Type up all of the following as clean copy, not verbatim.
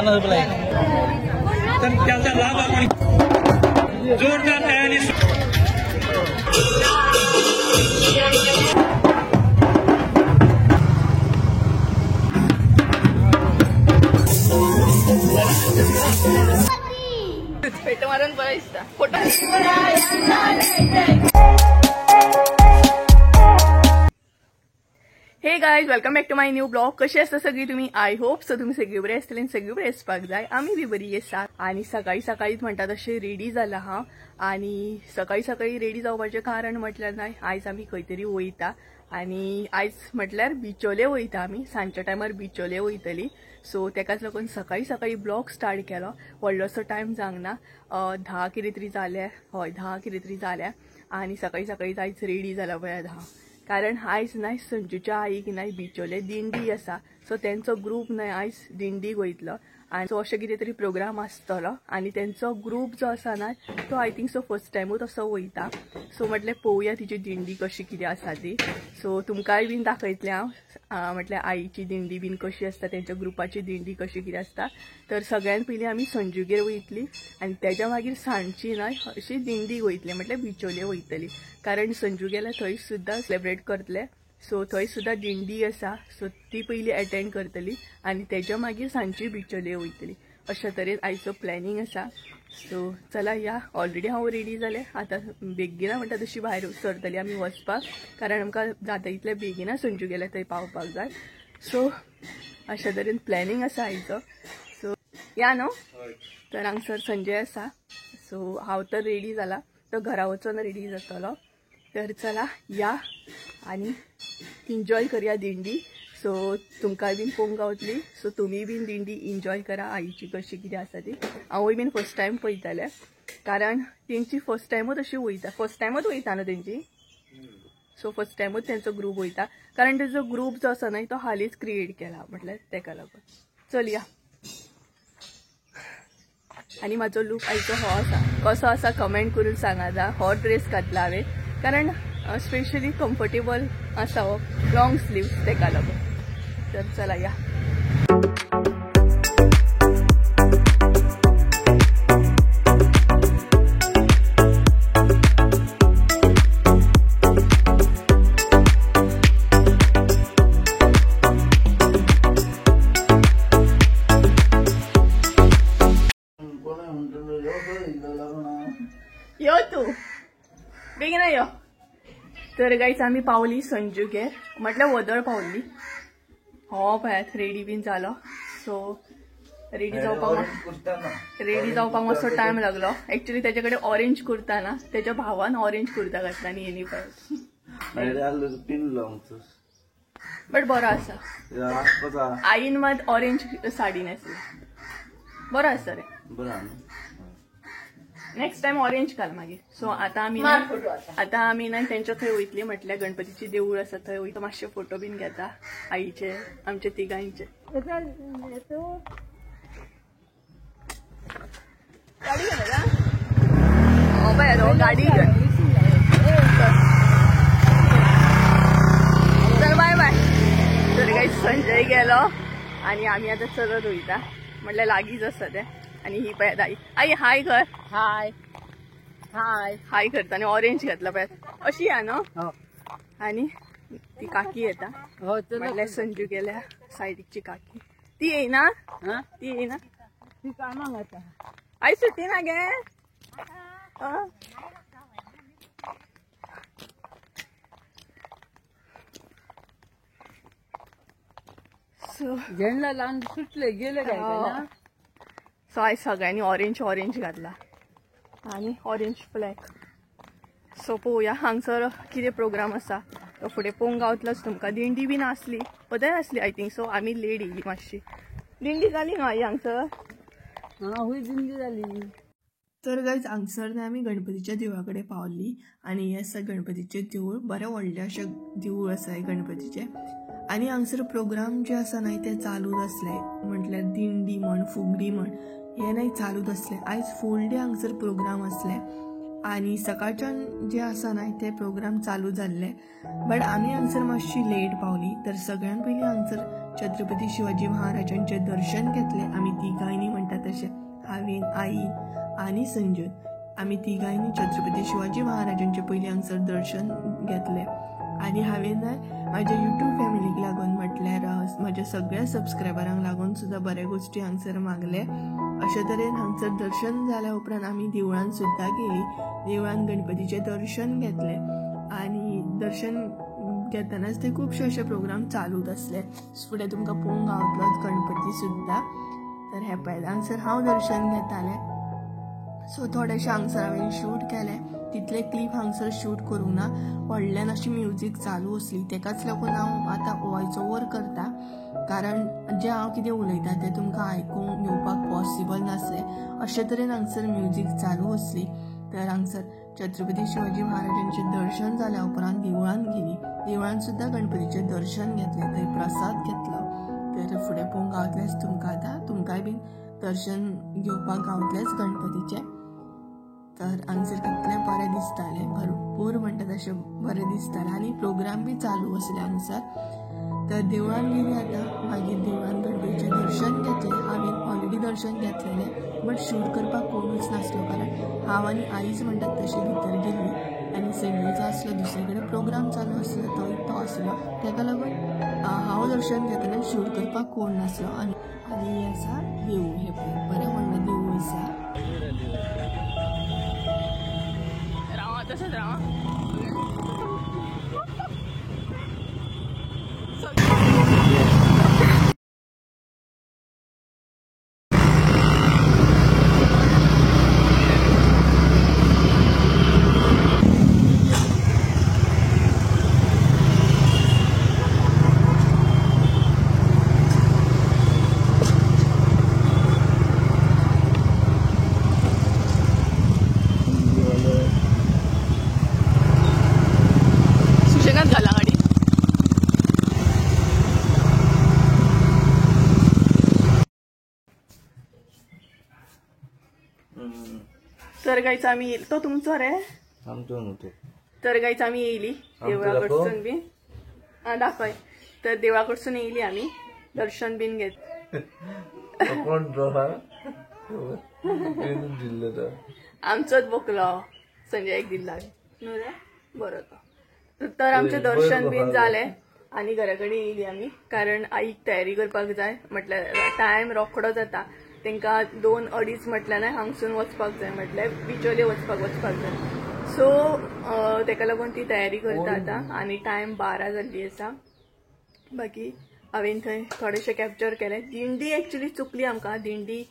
50 रुपये लागेल. तर त्याचा लाभ आपण जोरदार तयारी. पेट मारून बरं दिसता photo. Hey guys, welcome back to my new blog. कशी आसता सगळी तुम्ही? I hope so तुम्ही सगळी बरी आसतली आनी सगळी बरी आसपाक जाय. आमी बी बरी आसा आनी सकाळी सकाळीच म्हणटा तशें रेडी जाला हांव. आनी सकाळी सकाळी रेडी जावपाचें कारण म्हटल्यार ना, आयज आमी खंय तरी वयता आनी आयज म्हटल्यार बिचोले वयता आमी. सांजच्या टायमार बिचोले वयतली. सो तेकाच लागून सकाळी सकाळी ब्लॉग स्टार्ट केलो. व्हडलोसो टायम जावंक ना, 10 कितें तरी जालें. हय, 10 कितें तरी जाल्या आनी सकाळी सकाळीच आयज रेडी जाला पळय 10. कारण आयज न्हय संजूच्या आईक न्हय बिचोले दिंडी आसा. सो तेंचो ग्रूप न्हय आयज दिंडीक वयतलो आनी सो अशें कितें तरी प्रोग्राम आसतलो आनी तेंचो ग्रूप जो आसा ना तो I think so first टायमूच असो वयता. सो म्हटलें पळोवया तिची दिंडी कशी कितें आसा ती. सो तुमकांय बीन दाखयतलें हांव, म्हटल्यार आईची दिंडी बीन कशी आसता, तेंच्या ग्रुपाची दिंडी कशी कितें आसता. तर सगळ्यान पयलीं आमी संजूगेर वयतली आनी तेज्या मागीर सांजची न्हय अशी दिंडीक वयतली, म्हटल्यार बिचोले वयतली. कारण संजू गेल्यार थंय सुद्दां सेलेब्रेट करतले. सो थंय सुद्दां दिंडी आसा. सो ती पयलीं एटेंड करतली आनी तेज्या मागीर सांजची बिचोले वयतली. अशा तरेन आयचो प्लॅनिंग आसा. सो चला या, ऑलरेडी हांव रेडी जालें. आतां बेगीना म्हणटा तशी भायर सरतली आमी वचपाक, कारण आमकां जाता तितले बेगीना संजू गेल्यार थंय पावपाक जाय. सो अशा तरेन प्लॅनिंग आसा आयचो. सो या न्हू, तर हांगसर संजय आसा. सो हांव तर रेडी जाला, तो घरा वचोन रेडी जातलो. तर चला या आनी एन्जॉय करया दिंडी. सो तुमकांय बीन पळोवंक गावतली. सो तुमी बीन दिंडी एन्जॉय करा, आईची कशी कितें आसा ती. हांवूय बीन फर्स्ट टायम पळयतालें, कारण तेंची फर्स्ट टायमूच अशी वयता. फर्स्ट टायमूच वयता न्हू तेंची. सो फर्स्ट टायमूच तेंचो ग्रूप वयता, कारण तेजो ग्रूप जो आसा न्हय तो हालींच क्रिएट केला, म्हटल्यार तेका लागून. चल या. आनी म्हाजो लूक आयचो हो आसा, कसो आसा कमेंट करून सांगात. हो ड्रेस घातला हांवें कारण स्पेशली कम्फर्टेबल आसा हो, लॉंग स्लीव्स तेका लागून. तर चला या. यो तू बेगीन यो. तर गाईज आमी पावली संजूगेर, म्हटल्यार वदळ पावली. हो पळयात रेडी बीन जालो. सो रेडी जावपाक मातसो टायम लागलो. एक्चुअली तेजे कडेन ऑरेंज कुर्ता ना, तेज्या भावान ऑरेंज कुर्ता घातला आनी येनी पळयात. बट बरो आसा, आईन मात ऑरेंज साडी न्हेसली. बरो आसा रे, नेक्स्ट टायम ऑरेंज घाल मागीर. सो आतां आमी ना तेंच्या थंय वयतली, म्हटल्यार गणपतीची देवूळ आसा थंय वयता. मातशे फोटो बीन घेता आईचे, आमचे तिगांचे. गाडी घेता हो पळय हो गाडी घेवन. चल बाय बाय. तर काय संजय गेलो आनी आमी आतां चलत वयता, म्हटल्यार लागींच आसा तें. आनी ही पळयात आई, आई हाय कर. हाय हाय हाय करता आनी ऑरेंज घातला पळयात. अशी या न्हू. आनी ती काकी येता, म्हटल्यार संजू गेल्या सायडीची काकी. ती येयना, ती येयना, ती कामाक वता. आई सुटी ना गे. सो झेंडा लावन सुटले गेले काय ना. सो आयज सगळ्यांनी ऑरेंज ऑरेंज घातला आनी ऑरेंज फ्लॅग. सो पळोवया हांगसर कितें प्रोग्राम आसा तो फुडें पळोवंक गावतलोच तुमकां. दिंडी बीन आसली, पदय आसली I think so. आमी लेट येयली मातशी. दिंडी जाली न्हू आई हांगसर? हय दिंडी जाली. तर गायज हांगसर न्हय आमी गणपतीच्या देवळा कडेन पावली आनी हें आसा गणपतीचें देवूळ. बरें व्हडलें अशें देवूळ आसा हें गणपतीचें. आनी हांगसर प्रोग्राम जे आसा न्हय ते चालूच आसले, म्हटल्यार दिंडी म्हण फुगडी म्हण हे न्हय चालूच आसले. आयज फूल डे हांगसर प्रोग्राम आसले. आनी सकाळच्यान जे आसा न्हय ते प्रोग्राम चालू जाल्ले, बट आमी हांगसर मातशी लेट पावली. तर सगळ्यान पयलीं हांगसर छत्रपती शिवाजी महाराजांचें दर्शन घेतलें आमी तिगांयनी म्हणटा तशें, हांवें, आईन आनी संजून आमी तिगांयनी छत्रपती शिवाजी महाराजांचें पयलीं हांगसर दर्शन घेतलें. आनी हांवें न्हय म्हाज्या युट्यूब फॅमिलीक लागून म्हटल्यार म्हाज्या सगळ्या सबस्क्रायबरांक लागून सुद्दां बऱ्या गोश्टी हांगसर मागले. अशे तरेन हांगसर दर्शन जाल्या उपरांत आमी देवळान सुद्दां गेली. देवळान गणपतीचें दर्शन घेतलें आनी दर्शन घेतनाच ते खुबशे अशे प्रोग्राम चालूच आसले. फुडें तुमकां पळोवंक गावतलोच गणपती सुद्दां. तर हें पळयात हांगसर हांव दर्शन घेतालें. सो थोडेशें हांगसर हांवें शूट केलें, तितले क्लिप हांगसर शूट करूंक ना. व्हडल्यान अशी म्युजीक चालू आसली, तेकाच लागून हांव आतां वॉयस ओवर करता, कारण जें हांव कितें उलयता तें तुमकां आयकूंक येवपाक पॉसिबल नासलें. अशे तरेन हांगसर म्युजीक चालू आसली. तर हांगसर छत्रपती शिवाजी महाराजांचें दर्शन जाल्या उपरांत देवळान गेली. देवळान सुद्दां गणपतीचें दर्शन घेतलें, थंय प्रसाद घेतलो. तर फुडें पळोवंक गावतलेंच तुमकां, आतां तुमकांय बीन दर्शन घेवपाक गावतलेंच गणपतीचें. तर हांगसर कितलें बरें दिसतालें, भरपूर म्हणटा तशें बरें दिसतालें आनी प्रोग्राम बी चालू आसले हांगसर. तर देवळान गेली आतां, मागीर देवळान गणपतीचें दर्शन घेतलें. हांवें ऑलरेडी दर्शन घेतलेलें, बट शूट करपाक कोणूच नासलो, कारण हांव आनी आईच म्हणटात तशें भितर गेली आनी संजूचो आसलो दुसरे कडेन प्रोग्राम चालू आसलो, तो आसलो, ताका लागून हांव दर्शन घेतना शूट करपाक कोण नासलो. आनी आनी आसा देवूळ, हें पळय बरें व्हडलें देवूळ आसा. राव तशेंच राव. तर गाईच आमी, तो तुमचो रे आमचो न्हू तो. तर गाईच आमी येयली देवळा कडसून बी, आं दाखय. तर देवळा कडसून येयली आमी, दर्शन बीन घेत. कोण दिल्लो तो आमचोच बोकलो, संजयाक दिल्ला न्हू रे, बरो तो. तर आमचें दर्शन बीन जालें आनी घरा कडेन येयली आमी, कारण आईक तयारी करपाक जाय, म्हटल्यार टायम रोखडो जाता. तांकां 2-2.5 म्हटल्यार न्हय हांगसून वचपाक जाय, म्हटल्यार बिचोले वचपाक जाय. सो ताका लागून ती तयारी करता आतां आनी टायम 12 जाल्ली आसा. बाकी हांवें थंय थोडेशें कॅप्चर केलें. दिंडी एक्चुली चुकली आमकां, दिंडी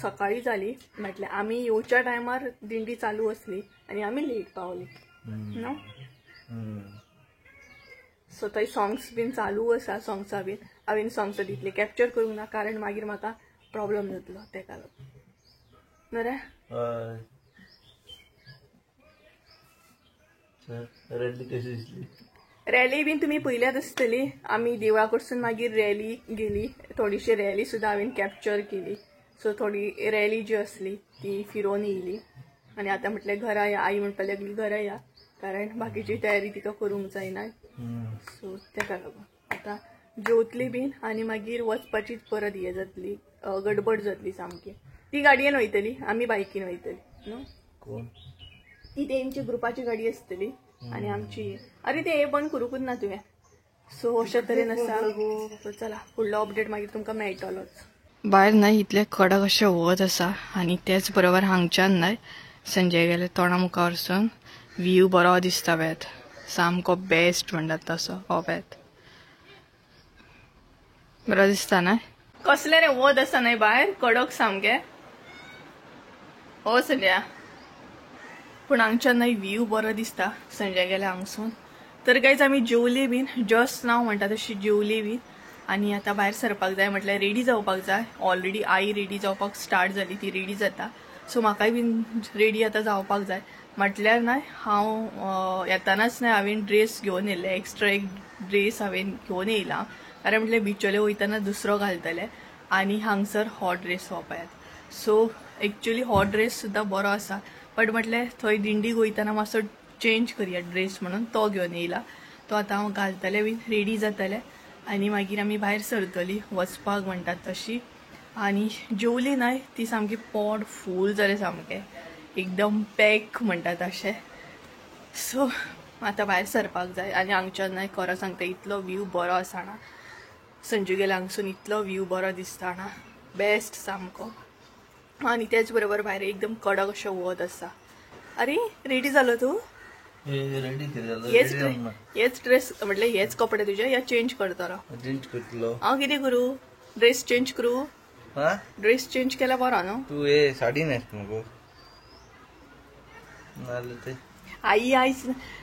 सकाळी जाली, म्हटल्यार आमी येवच्या टायमार दिंडी चालू आसली आनी आमी लेट पावली न्हू. सो थंय सॉंग्स बीन चालू आसा, सॉंग्सां बीन हांवें सॉंग्सां तितली कॅप्चर करूंक ना, कारण मागीर म्हाका प्रॉब्लम जातलो तेका लागून. बरें रॅली कशी दिसली? रॅली बीन तुमी पयल्यात आसतली. आमी देवळा कडसून मागीर रॅली गेली, थोडीशी रॅली सुद्दां हांवें कॅप्चर केली. सो थोडी रॅली जी आसली ती फिरोवन येयली आनी आतां म्हटलें घरा या, आई म्हणपाक लागली घरा या, कारण बाकीची तयारी तिका करूंक जायना. सो तेका लागून आतां जेवतली बीन आनी मागीर वचपाची परत हें जातली, गडबड जातली सामकी. ती गाडयेन वयतली, आमी बायकीन वयतली न्हू. कोण ती तेंची ग्रुपाची गाडी आसतली आनी आमची. अरे ते हे बंद करूंकूच ना तुवें. सो अशे तरेन आसा. चला फुडलो अपडेट मागीर तुमकां मेळटलोच. भायर न्हय इतलें कडक अशें वत आसा आनी तेच बरोबर हांगच्यान न्हय संजय गेले तोंडा मुखारसून व्यू बरो दिसता पळयात, सामको बेस्ट म्हणटात तसो हो पळयात, बरो दिसता न्हय. कसलें रे वत आसा न्हय भायर कडक सामकें. हो संजया, पूण हांगच्यान न्हय व्यू बरो दिसता संजय गेल्या हांगसून. तर गायज आमी जेवली बीन जस्ट नाव म्हणटा तशी जेवली बीन आनी आतां भायर सरपाक जाय, म्हटल्यार रेडी जावपाक जाय. ऑलरेडी आई रेडी जावपाक स्टार्ट जाली, ती रेडी जाता. सो म्हाकाय बीन रेडी आतां जावपाक जाय. म्हटल्यार न्हय हांव येतानाच न्हय हांवें ड्रेस घेवन येयल्ले, एक्स्ट्रा एक ड्रेस हांवें घेवन येयला, कारण म्हटल्यार बिचोले वयतना दुसरो घालतले आनी हांगसर हो ड्रेस हो पळयात. सो एक्चुली हो ड्रेस सुद्दां बरो आसा, बट म्हटलें थंय दिंडीक वयतना मातसो चेंज करया ड्रेस म्हणून तो घेवन येयला. तो आतां हांव घालतलें बीन रेडी जातलें आनी मागीर आमी भायर सरतली वचपाक म्हणटात तशी. आनी जेवली न्हय ती सामकी पोट फूल जालें सामकें एकदम पॅक म्हणटात तशें. सो आतां भायर सरपाक जाय. आनी हांगच्यान न्हय खरो सांगता इतलो व्यू बरो आसा ना, संजू गेल्या हांगसून इतलो व्यू बरो दिसता ना, बेस्ट सामको. आनी तेच बरोबर भायर एकदम कडक अशें वत आसा. अरे रेडी जालो तूं? हेच ड्रेस म्हटल्यार हेच कपडे तुजे या चेंज करतलो? चेंज करतलो. हांव कितें करूं? ड्रेस चेंज करूं? ड्रेस चेंज केल्यार बरो न्हू. तूं हे साडी न्हेस मगो. आई आयज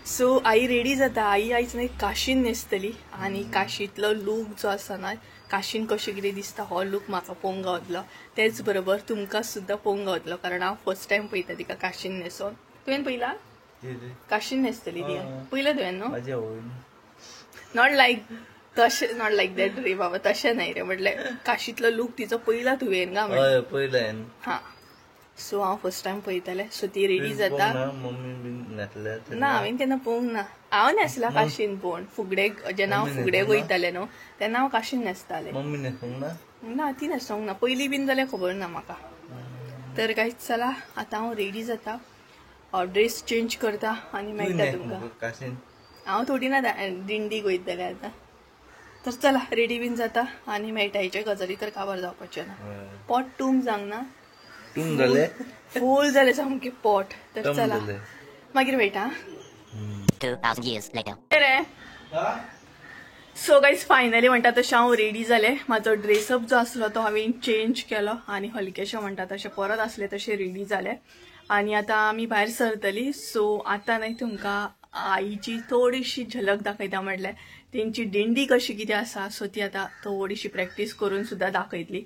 सो आई रेडी जाता. आई आयज न्हय काशीन न्हेसतली आनी काशींतलो लूक जो आसा ना, काशीन कशें कितें दिसता हो लूक म्हाका पळोवंक गावतलो. तेच बरोबर तुमकां सुद्दां पळोवंक गावतलो कारण हांव फर्स्ट टायम पळयता तिका काशीन न्हेसोन. तुवें पळयला काशीन न्हेसतली ती? पळयला तुवें न्हू? Not लायक तशें, not like that रे बाबा, तशें न्हय रे, म्हटल्यार काशींतलो लूक तिचो पळयला तुवें गा? पळयला. हां सो हांव फर्स्ट टायम पळयतालें. सो ती रेडी जाता. ना हांवें केन्ना पळोवंक ना. हांव न्हेसला काशीन पूण फुगडेक जेन्ना हांव फुगडेक वयतालें न्हू तेन्ना हांव काशीन न्हेसतालें. ना ती न्हेसोंक ना पयलीं बीन जाल्यार खबर ना म्हाका. तर काय चला आतां हांव रेडी जाता, ड्रेस चेंज करता आनी मेळटा तुमकां. हांव थोडी ना दिंडीक वयतलें आतां. तर चला रेडी बीन जाता आनी मेळटा. हेचे गजाली तर काबार जावपाचें ना. पोट टूम जावंक ना, फूल जालें सामकें पोट. तर चला मागीर मेळटा. 2000 years later. So guys finally म्हणटा तशें हांव रेडी जालें. म्हाजो ड्रेसअप जो आसलो तो हांवें चेंज केलो आनी हलकेशें म्हणटा तशें परत आसलें तशें रेडी जालें. आनी आतां आमी भायर सरतली. सो आतां न्हय तुमकां आईची थोडीशी झलक दाखयता, म्हटल्यार तेंची दिंडी कशी कितें आसा सो ती आतां थोडीशी प्रॅक्टीस करून सुद्दां दाखयतली,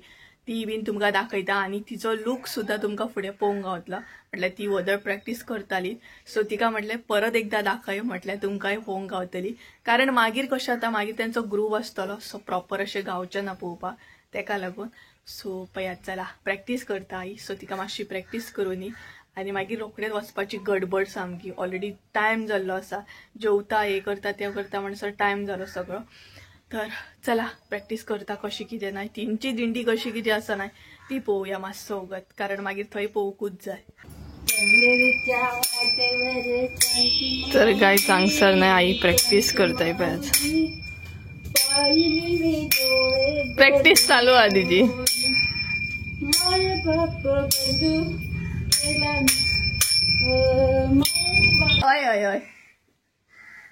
ती बीन तुमकां दाखयता. आनी तिचो लूक सुद्दां तुमकां फुडें पळोवंक गावतलो. म्हटल्यार ती वदळ प्रॅक्टीस करताली सो तिका म्हटलें परत एकदां दाखय, म्हटल्यार तुमकांय पळोवंक गावतली. कारण मागीर कशें जाता, मागीर तेंचो ग्रूव आसतलो सो प्रॉपर अशें गावचें ना पळोवपाक, तेका लागून. सो पळयात चला प्रॅक्टीस करता आई. सो तिका मातशी प्रॅक्टीस करूनी आनी मागीर रोखडेच वचपाची गडबड सामकी. ऑलरेडी टायम जाल्लो आसा, जेवता हें करता तें करता म्हणसर टायम जालो सगळो. तर चला प्रॅक्टीस करता कशी कितें नाय, तेंची दिंडी कशी कितें आसा नाय ती पळोवया मातसो वगत, कारण मागीर थंय पळोवंकूच जाय. तर काय सांगसर न्हय आई प्रॅक्टीस करताय पळयात. प्रॅक्टीस चालू आहा तिची. हय हय हय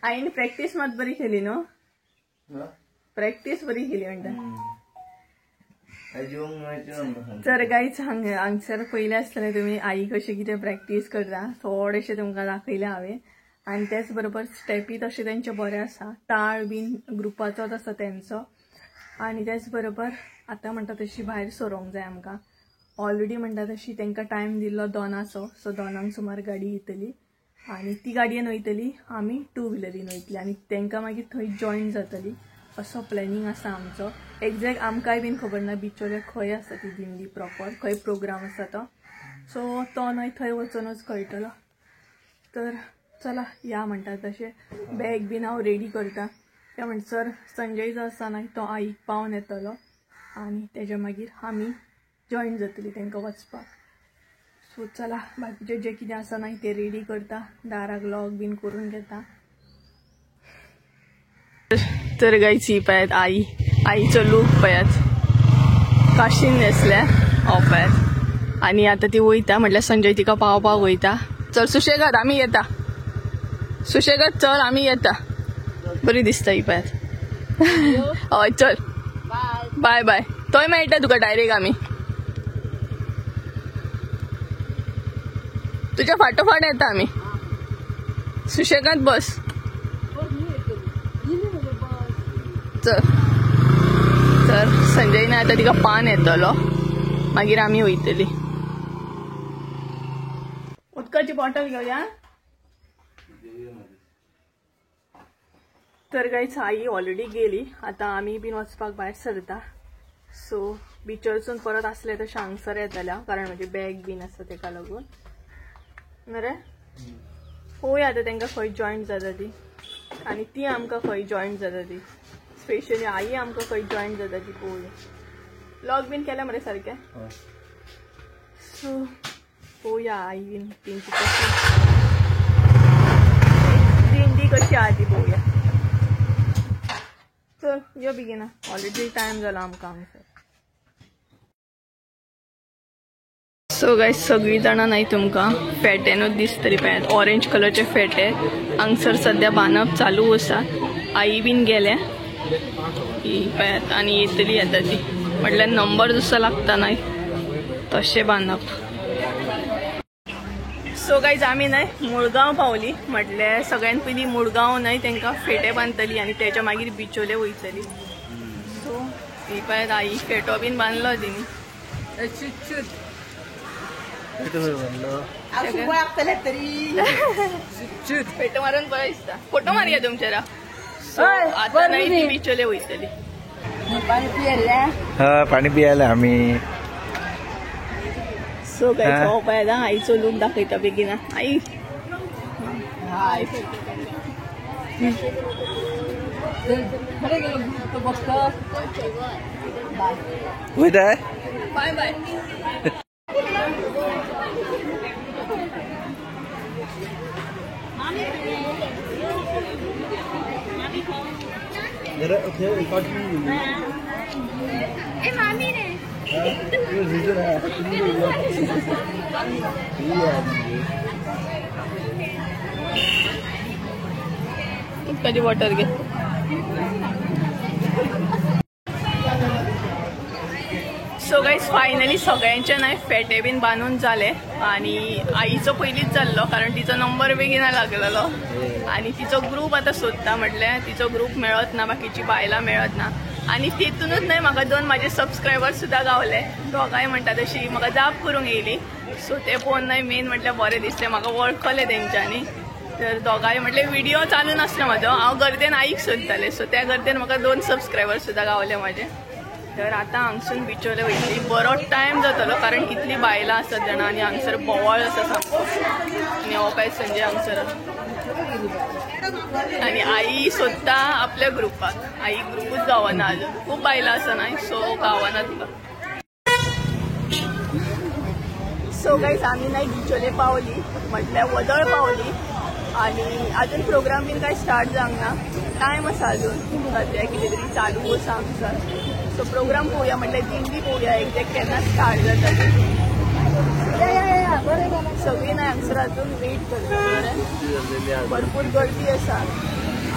आईन प्रॅक्टीस मात बरी केली न्हू? प्रॅक्टीस बरी केली म्हणटा. तर गायज हांगसर पयलें आसतलें तुमी आई कशें कितें प्रॅक्टीस करता, थोडेशें तुमकां दाखयलें हांवें. आनी तेच बरोबर स्टेपी तशें तेंचें बरें आसा, ताळ बीन ग्रुपाचोच आसा तेंचो. आनी तेच बरोबर आतां म्हणटा तशी भायर सरोंक जाय आमकां. ऑलरेडी म्हणटा तशी तांकां टायम दिल्लो 2 सो 2 सुमार गाडी येतली आनी ती गाडयेन वयतली, आमी टू व्हिलरीन वयतली आनी तांकां मागीर थंय जॉयन जातली असो प्लॅनिंग आसा आमचो. एग्जॅक्ट आमकांय बीन खबर ना बिचोले खंय आसा ती दिंडी प्रॉपर, खंय प्रोग्राम आसा तो. सो तो न्हय थंय वचूनच कळटलो. तर चला या म्हणटा तशें बॅग बीन हांव रेडी करता. त्या म्हणसर संजय जो आसा न्हय तो आईक पावन येतलो आनी तेज्या मागीर आमी जॉयन जातली तांकां वचपाक. सो चला बाकीचे जे कितें आसा न्हय ते रेडी करता, दाराक लॉक बीन करून घेता. तर गायज ही पळयात आई, आईचो लूक पळयात, काशीन न्हेसल्या हो पळयात. आनी आतां ती वयता म्हटल्यार संजय तिका पावपाक वयता. चल सुशेगाद आमी येता, सुशेगाद चल आमी येता. बरी दिसता ही पळयात. हय चल बाय बाय, थंय मेळटा तुका डायरेक्ट आमी तुझ्या फाटोफाट येता आमी. सुशेगाद बस. चल तर संजय ना आतां तिका पान येतलो, मागीर आमी वयतली. उदकाची बॉटल घेवया. तर गायज आई ऑलरेडी गेली, आतां आमी बीन वचपाक भायर सरता. सो बिचरसून परत आसले तशें हांगसर येतल्या, कारण म्हजी बॅग बीन आसा तेका लागून. मरे पळोवया आतां तांकां खंय जॉयंट जाता ती आनी ती आमकां खंय जॉयंट जाता ती, स्पेशली I आमकां खंय जॉयंट जाता ती पळोवया. लॉक बीन केल्या मरे सारकें? सो पळोवया आई बीन तेंची कशी दिंडी कशी आहा ती पळोवया. चल यो बेगिना, ऑलरेडी टायम जाला आमकां हांगसर. सो गायज सगळीं जाणां न्हय तुमकां फेट्यानूच दिसतली पळयात, ऑरेंज कलरचे फेटे हांगसर सद्या बांदप चालू आसा. आई बीन गेल्या ही पळयात आनी येतली आतां ती, म्हटल्यार नंबर जसो लागता न्हय तशें बांदप. सो गायज आमी न्हय मुळगांव पावली, म्हटल्यार सगळ्यान पयलीं मुळगांव न्हय तांकां फेटे बांदतली आनी तेच्या मागीर बिचोले वयतली. सो ही पळयात आई फेटो बीन बांदलो तिणी. फेटो मारून बरें दिसता. फोटो मारया तुमच्या. आतां न्हय ती बिचोले वयतली. पाणी पियाले आमी. सो गायज हो पळयात आईचो लूक दाखयता बेगिना. आई हाय बाय बाय. कधी वॉटर घे. सो गायज फायनली सगळ्यांचे न्हय फेटे बीन बांदून जाले आनी आईचो पयलींच जाल्लो कारण तिचो नंबर बेगीन लागलेलो आनी तिचो ग्रूप आतां सोदता, म्हटल्यार तिचो ग्रूप मेळत ना, बाकीची बायलां मेळत ना. आनी तितूनच न्हय म्हाका दोन म्हाजे सबस्क्रायबर्स सुद्दां गावले, दोगांय म्हणटा तशी म्हाका जाप करूंक येयली. सो ते पळोवन न्हय मेन म्हटल्यार बरें दिसलें, म्हाका वळखलें तेंच्यांनी. तर दोगांय म्हटल्यार व्हिडिओ चालू नासलो म्हाजो, हांव गर्देन आईक सोदतालें. सो त्या गर्देन म्हाका दोन सबस्क्रायबर्स सुद्दां गावले म्हाजे. तर आतां हांगसून बिचोले वयतली, बरो टायम जातलो कारण कितली बायलां आसत जाणा आनी हांगसर बोवाळ आसा सामको. आनी हो काय संजय हांगसर आनी आई सोदता आपल्या ग्रुपाक, आई ग्रुपूच गावना अजून, खूब बायलां आसा न्हय सो गावना तुका. सो गायज आमी न्हय बिचोले पावली, म्हटल्यार वदळ पावली आनी अजून प्रोग्राम बीन काय स्टार्ट जावंक ना, टायम आसा अजून, सद्या कितें तरी चालू आसा हांगसर. सो प्रोग्राम पळोवया, म्हटल्यार दिंडी पळोवया एक्झॅक्ट केन्ना स्टार्ट जाता ती. सगळीं न्हय हांगसर अजून वेट करता, बरें भरपूर गर्दी आसा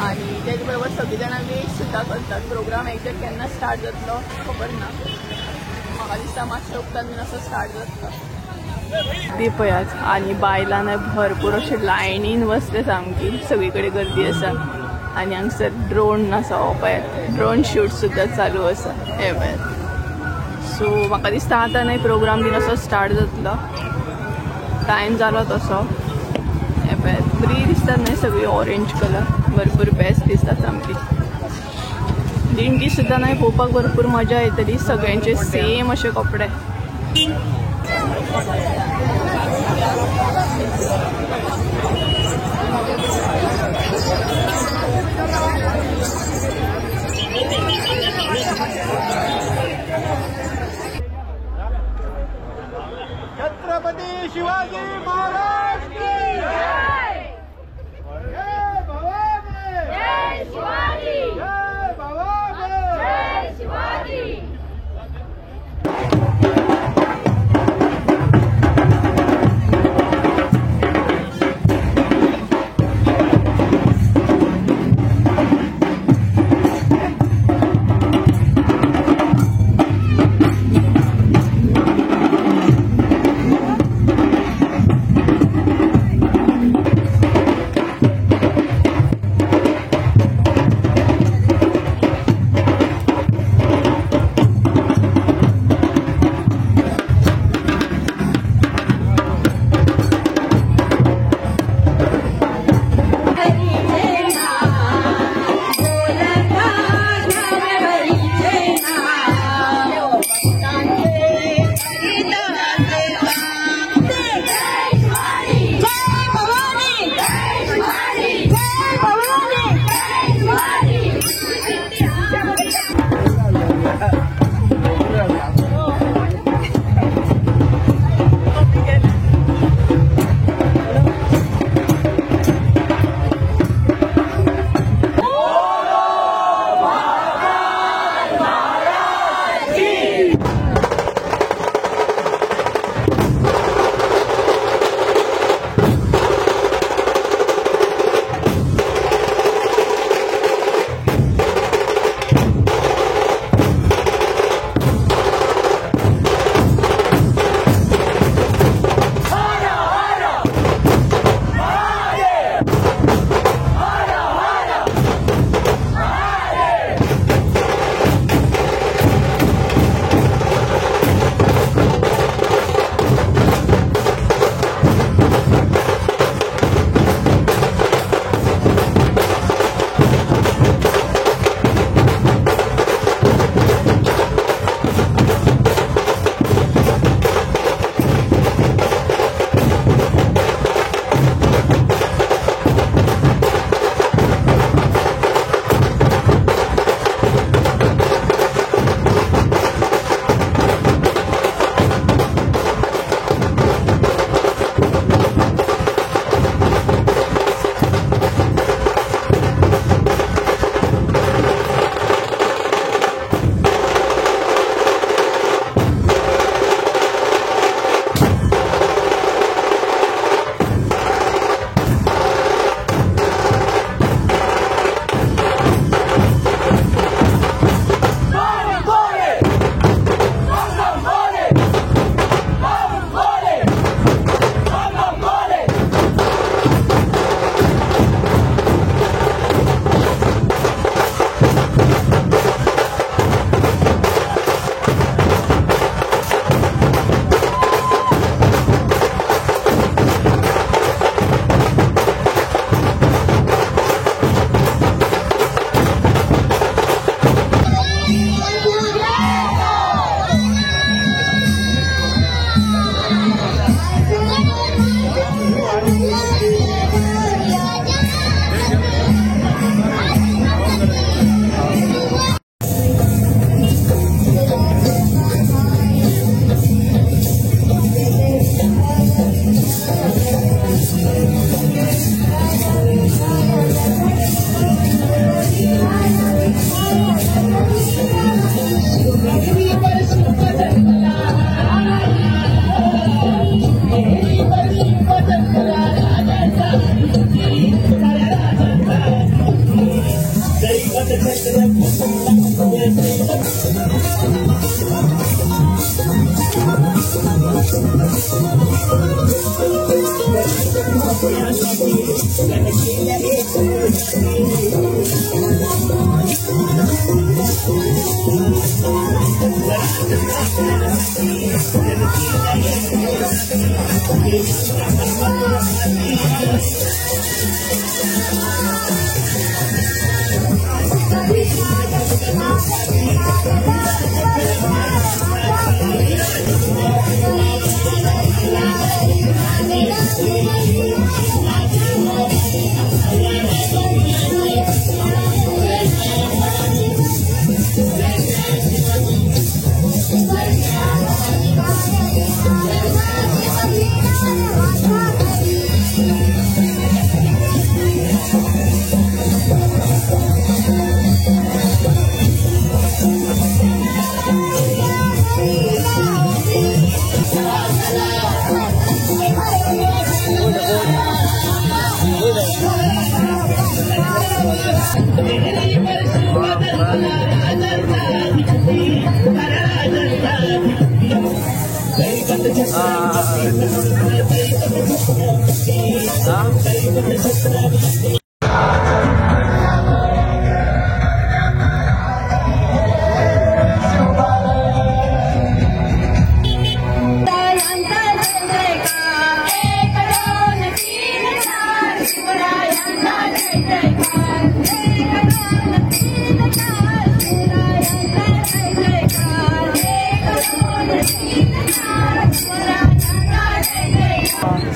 आनी तेज बरोबर सगळीं जाणां वेट सुद्दां करतात. प्रोग्राम एक्झॅक्ट केन्ना स्टार्ट जातलो खबर ना, म्हाका दिसता मातशें उपरांत बीन असो स्टार्ट जातलो. ती पळयात आनी बायलां न्हय भरपूर अशें लायनीन बसले सामकी, सगळी कडेन गर्दी आसा. आनी हांगसर ड्रोन आसा, हो पळयात ड्रोन शूट सुद्दां चालू आसा हे पळयात. सो म्हाका दिसता आतां न्हय प्रोग्राम बीन असो स्टार्ट जातलो, टायम जालो तसो. हे पळयात बरी दिसतात न्हय सगळी ऑरेंज कलर, भरपूर बेस्ट दिसता सामकी. दिंडी सुद्दां न्हय पळोवपाक भरपूर मजा येतली, सगळ्यांचे सेम अशे कपडे. छत्रपती शिवाजी महाराज की जय! जय भवानी! जय शिवाजी! जय भवानी! जय शिवाजी!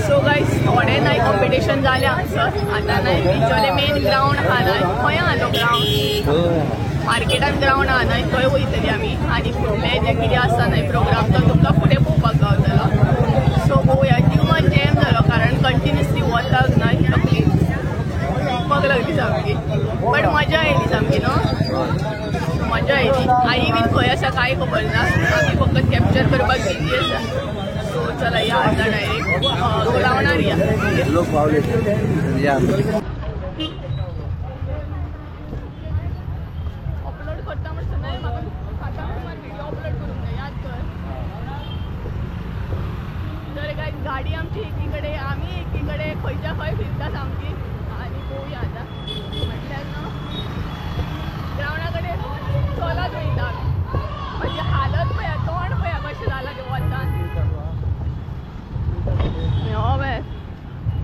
सो गायस थोडे नाय कॉम्पिटिशन जालें हांगसर. आतां नाय बिचोले मेन ग्रावंड आहा न्हय, खंय आहा तो ग्रावंड, मार्केटान ग्रावंड आहा न्हय, थंय वयतली आमी. आनी फुडले जे कितें आसा न्हय प्रोग्राम तो तुमकां फुडें पळोवपाक गावतलो. सो पळोवया. जीव मात जॅम जालो कारण कंटिन्युअसली वताक न्हय तकली दुखपाक लागली सामकी, बट मजा आयली सामकी न्हू, मजा आयली. आई बीन खंय आसा कांय खबर ना, आमी फकत कॅप्चर करपाक बिजी आसा. सो चला या आता डायरेक्ट ग्रावंडार या. लोक पावले या. अपलोड करता म्हणसर न्हय म्हाका आतां सुमार व्हिडिओ अपलोड करूंक जाय, याद कर. तर काय गाडी आमची एकीकडे, आमी एकीकडे, खंयच्या खंय फिरता सामकी. आनी पळोवया आतां म्हटल्यार न्हू ग्रावंडा कडेन चलत वयता आमी. म्हणजे हालत पळया, तोंड पळया कशें जालां तें वतान. हय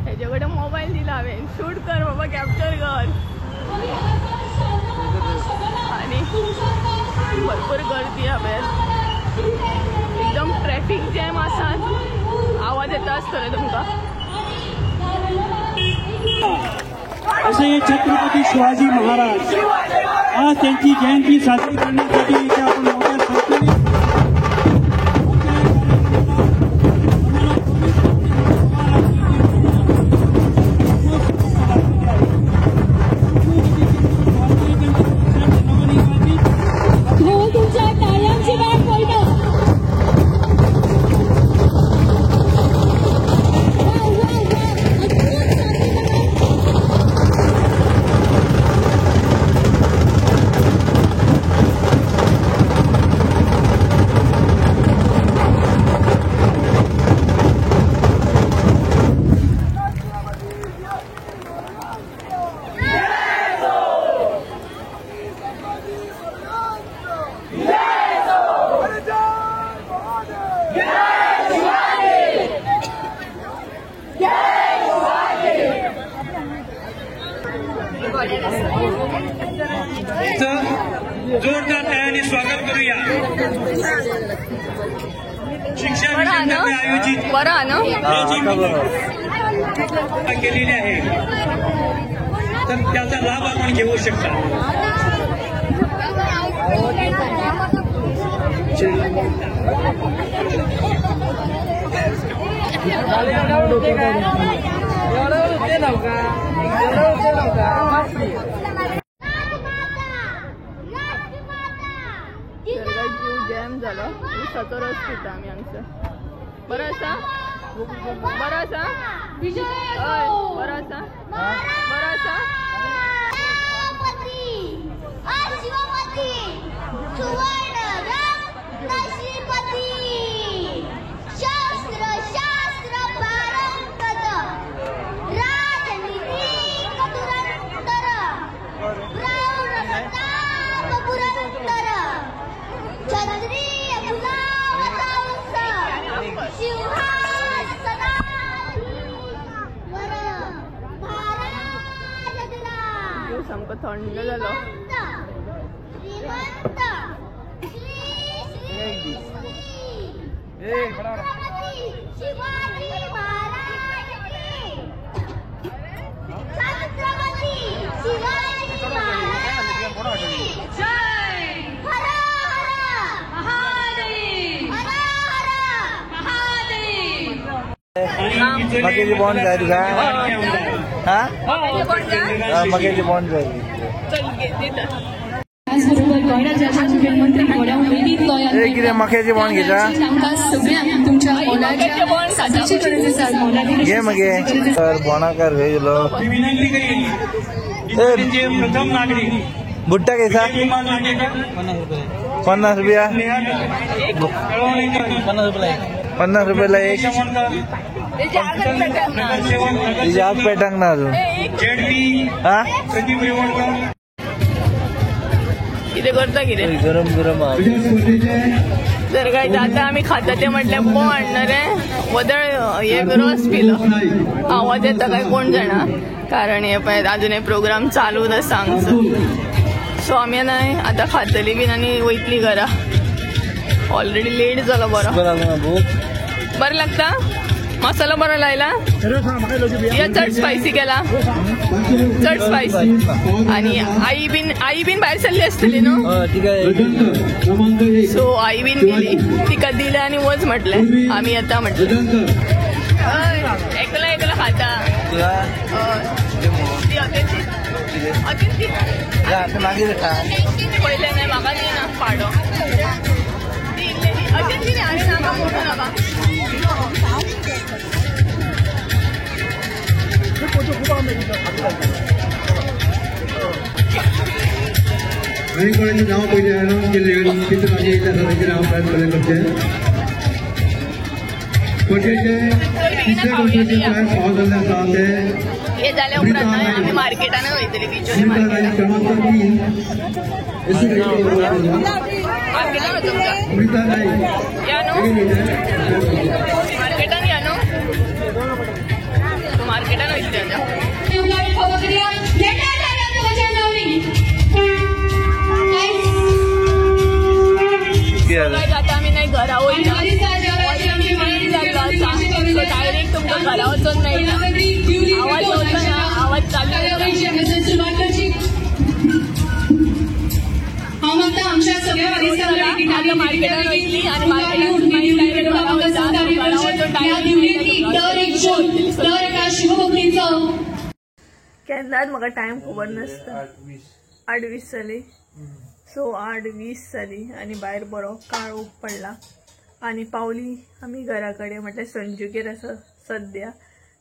हेजे कडेन मोबायल दिला हांवें, शूट कर बाबा, कॅप्चर कर. आनी भरपूर गर्दी आहा भायर, एकदम ट्रॅफिक जॅम आसा. आवाज येता आसतलो तुमकां. असे हे छत्रपती शिवाजी महाराज आज त्यांची जयंती साजरी करण्यासाठी इथे आपण मोठ्या संख्येने जोरदार टाळ्यांनी स्वागत करूया. शिक्षा विभागाने आयोजित केलेली आहे, तर त्याचा लाभ आपण घेऊ शकता. जॅम जालो, उसाचो रस पिता आमी हांगसर. बरो आसा, बरो आसा, हय बरो आसा, बरो आसा. क्षत्रिय सामको थंड जालो. मकेची बॉन्ड जाय तुका? हा, मकेची बॉन्ड जाय. कितें मक्याची बॉन्ड घेता? घे मगे तर बोणाकार गेलो. बुट्टा कैसा? 50 रुपया. 50 रुपयाला एक. आग पेटांक ना अजून. हा, कितें करता कितें गरम गरम. जर काय आता आमी खाता ते म्हटल्यार बोंड रे वदळ हे रस पिलो. आवाज येता काय कोण जाणा, कारण हे पळय अजून हे प्रोग्राम चालूच आसा हांगसर. सो आमी न्हय आतां खातली बीन आनी वयतली घरा. ऑलरेडी लेट जालो. बरो बरें लागता? मसालो बरो लायला या चड स्पायसी केला? चड स्पायसी. आनी आई बीन भायर सरली आसतली न्हू? सो आई बीन गेली, तिका दिलें आनी वच म्हटलें आमी येता म्हटलें. एकला एकला खाता. पयलें न्हय म्हाका न्ही ना पाडो अशें ती हांवें नाका मोठो नाका. आनी कोणाचें नांव पयलीं अनावन्स केल्लें तितून म्हाजें येयलें आसा तांचें नांव प्रायज कलेक्ट करचें. पटेचे तिसरे कंपनीचे प्रायज फावो जाल्ले आसा ते हे जाल्या उपरांत आमी मार्केटानच वयतली. बिचोले मार्केटान क्रमांक 3 मार्केटान वचूंक जाय. अमृता नाईक या न्हू मार्केटान, या न्हू मार्केटान वयतली आतां. आतां आमी न्हय घरा वयता. डायरेक्ट तुमकां घरा वचोन मेळटा. आवाज वचना, आवाज चालू. मार्केटान वयतली आनी केन्नाच म्हाका टायम खबर नासता. 8:20 जाली. सो 8:20 जाली आनी भायर बरो काळोख पडला आनी पावली आमी घरा कडेन. म्हटल्यार संजूगेर आसा सद्या.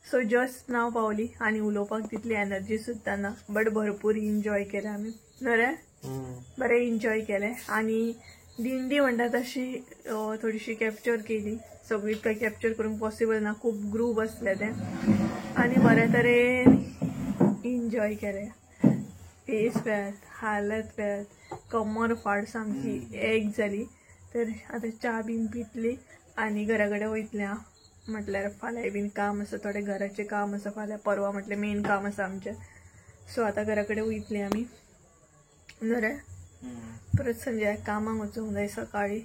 सो जस्ट नाव पावली आनी उलोवपाक तितली एनर्जी सुद्दां ना, बट भरपूर एन्जॉय केलें आमी. न्हय रे? बरें एन्जॉय केलें. आनी दिंडी म्हणटा तशी थोडीशी कॅप्चर केली. सगळी काय कॅप्चर करूंक पॉसिबल ना, खूब ग्रूप आसले ते. आनी बरे तरेन एन्जॉय केलें. फेस पळयात, हालत पळयात, कमर फाट सामकी एक जाली. तर आतां च्या बीन पितली आनी घरा कडेन वयतलें हांव. म्हटल्यार फाल्यां बीन काम आसा, थोडें घराचें काम आसा फाल्यां. परवा म्हटल्यार मेन काम आसा आमचें. सो आतां घरा कडेन वयतलीं आमी. न्हय रे? परत संजयाक कामाक वचूंक जाय सकाळीं.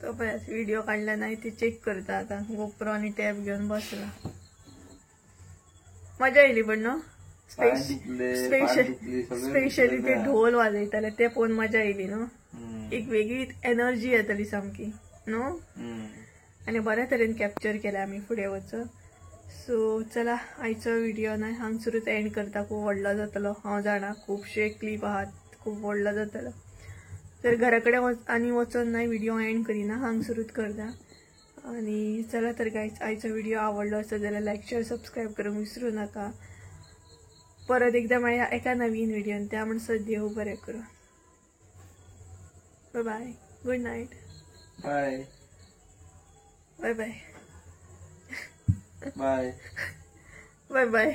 तो पळयात व्हिडिओ काडला ना ते चेक करता आतां. गोप्रो आनी टॅब घेवन बसला. मजा येयली पण न्हू? स्पेशली ते ढोल वाजयताले ते पळोवन मजा येयली न्हू? एक वेगळी एनर्जी येतली सामकी न्हू? आनी बऱ्या तरेन कॅप्चर केलें आमी फुडें वचून. सो चला आयचो व्हिडिओ न्हय हांगसरूच एंड करता. खूब व्हडलो जातलो हांव जाणा, खुबशे क्लिप आहात, खूब व्हडलो जातलो. तर घरा कडेन आनी वचोन न्हय व्हिडिओ एंड करिना, हांगसरूच करता. आनी चला तर गायज, आयचो व्हिडिओ आवडलो आसत जाल्यार लायक शेअर सबस्क्रायब करूंक विसरूं नाका. परत एकदा मेळया एका नवीन व्हिडिओन. त्या म्हणसर देव बरें करूं. Bye bye, good night, bye bye bye bye bye bye.